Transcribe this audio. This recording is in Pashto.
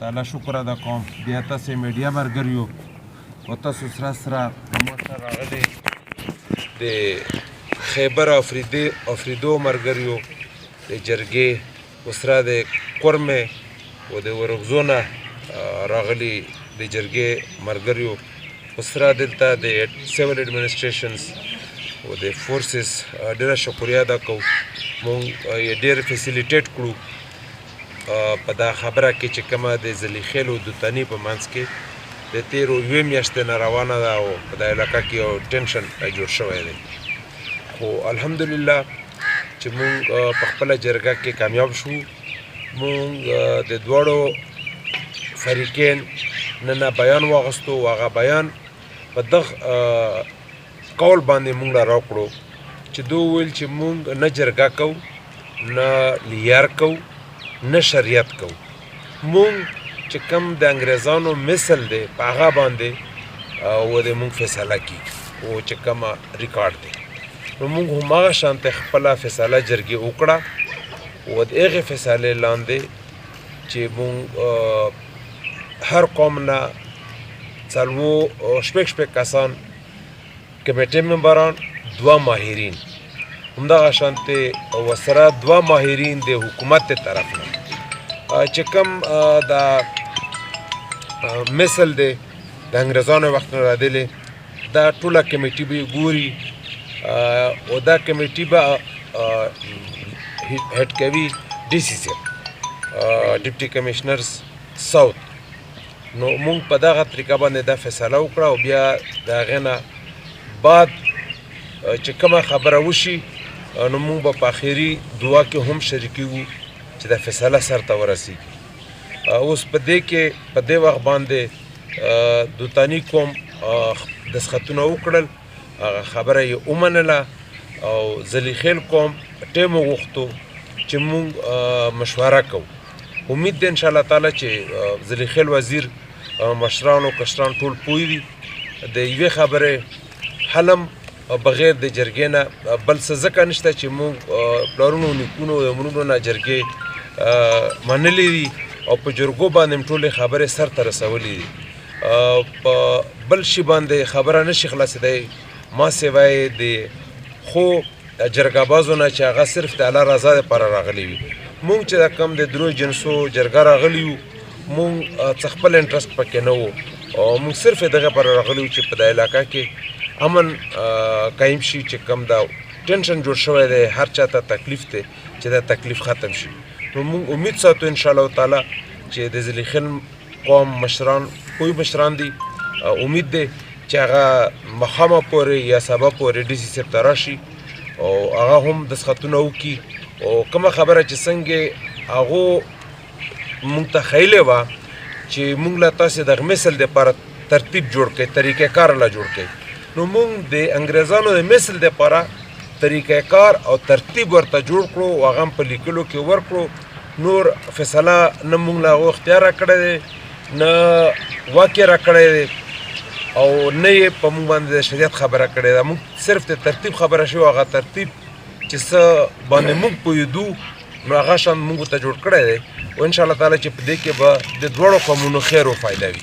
تعالی شکر ادا کوم. بیا تاسو میډیا مرګریو او تاسو سره سره مو سره راغلي د خیبر افریدي افریدو مرګریو د جرګې وسره د کورمې او د ورغزو نه راغلي د جرګې مرګریو وسره دلته د سیول اډمنسټریشنز او د فورسز ډیره شکریا ادا کوو. مونږ یې ډیر فیسیلیټیټ کړو په دا خبره کې چې کومه د ذلیخیل او دوتنی په منځ کې د تیرو یوې میاشتې نه روانه ده او په دا علاقه کې یو ټینشن جوړ شوی دی. خو الحمدلله چې مونږ په خپله جرګه کې کامیاب شو. مونږ د دواړو فریقین نه بیان واغستو او هغه بیان په دغه قول باندې مونږ لا راکړو چې دوی ویل چې مونږ نه جرګه کوو، نه لیار کوو، نه شریعت کوو. مونږ چې کم د انګریزانو مثل دی په هغه باندې او د مونږ فیصله کیږي او چې کومه ریکارډ دی، نو مونږ هماغه شانته خپله فیصله جرګې وکړه او د هغې فیصلې لاندې چې مونږ هر قوم نه څلو شپږ شپږ کسان کمیټې ممبران، دوه ماهرین، همدغه شانته وسره دوه ماهرین د حکومت طرف نه چې کوم دا مثل دی د انګریزانو وخت نه رادلی، دا ټوله کمیټي به ګوري او دا کمیټي به هډ کوي ډي سي سي، ډپټي کمشنرز ساوت. نو مونږ په دغه طریقه باندې دا فیصله وکړه او بیا د هغې نه بعد چې کومه خبره وشي نو مونږ به په اخري دعا کې هم شریکیږو چې دا فیصله سر ته ورسیږي. اوس په دې کې په دې وخت باندې دوتانی قوم دستخطونه وکړل، هغه خبره یې ومنله او ذلیخیل قوم ټیم وغوښتو چې مونږ مشوره کوو. امید دی ان شاء الله تعالی چې ذلیخیل وزیر مشران او کشران ټول پوه دي د یوې خبرې حلم بغیر د جرګې نه بل څه ځکه نشته چې موږ پلرونو نیکونو د عمرونو نه جرګې منلې دي او په جرګو باندې هم ټولې خبرې سر ته رسولې دي. په بل شي باندې خبره نشي خلاصېدی ما سوای د خو جرګه بازو نه چې هغه صرف د الله رضا لپاره راغلي وي. مونږ چې دا کم د درو جنسو جرګه راغلي یو، مونږ څه خپل انټرست پکې نه وو او مونږ صرف دغه پر راغلي یو چې په دا علاقه کې امن قایم شي، چې کم دا ټینشن جوړ شوی دی، هر چاته تکلیف دی، چې دا تکلیف ختم شي. نو مونږ امید ساتو ان شاء الله تعالی چې د ذلیخیل قوم مشران کوی مشران دي، امید دی چې هغه مخامه پورې یا سبا پورې ډي سي صاحب ته راشي او هغه هم دستخطونه وکړي او کومه خبره چې څنګه هغو مونږ ته ښیلې وه چې مونږ له تاسې دغه مثل دپاره ترتیب جوړ کړئ، طریقه کار لا جوړ کړئ، نو مونږ د انګریزانو د مثل دپاره طریقه کار او ترتیب ورته جوړ کړو او هغه هم په لیکلو کې ورکړو. نور فیصله نه مونږ له هغو اختیار راکړی دی، نه واک یې راکړی دی او نه یې په مونږ باندې د شریعت خبره کړې ده. مونږ صرف د ترتیب خبره شوې، هغه ترتیب چې څه باندې مونږ پوهېدو نو هغه شان مونږ ته جوړ کړی دی او ان شاء الله تعالی چې په دې کې به د دواړو قومونو خیر او فایده وي.